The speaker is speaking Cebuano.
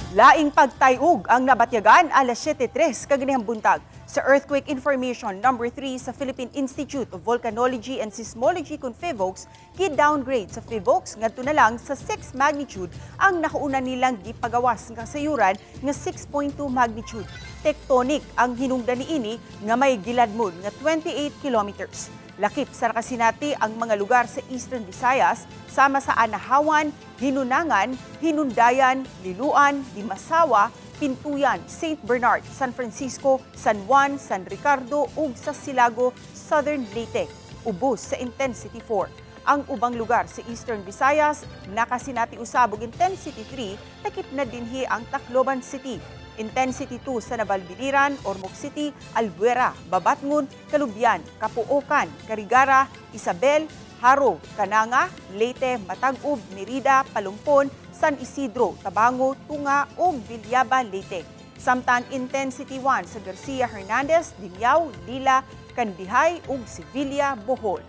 Laing pagtayog ang nabatyagan alas 7:03 kaganihang buntag sa Earthquake Information Number 3 sa Philippine Institute of Volcanology and Seismology kung PHIVOLCS, gi-downgrade sa PHIVOLCS ngadto na lang sa 6 magnitude ang nakauna nilang gipagawas nga sayuran nga 6.2 magnitude. Tectonic ang hinungdan niini nga may giladmon nga 28 kilometers. Lakip sa nakasinati ang mga lugar sa Eastern Visayas sama sa Anahawan, Hinunangan, Hinundayan, Liluan, Limasawa, Pintuyan, St. Bernard, San Francisco, San Juan, San Ricardo ug sa Silago, Southern Leyte. Ubos sa intensity 4. Ang ubang lugar sa Eastern Visayas nakasinati usab og intensity 3, takip na dinhi ang Tacloban City. Intensity 2 sa Navalbiliran, Ormoc City, Albuera, Babatngon, Calubian, Capoocan, Carigara, Isabel, Jaro, Kananga, Leyte, Matag-ub, Merida, Palumpon, San Isidro, Tabango, Tunga ug Villaba, Leyte. Samtang intensity 1 sa Garcia Hernandez, Dimiao, Lila, Candijay ug Sevilla, Bohol.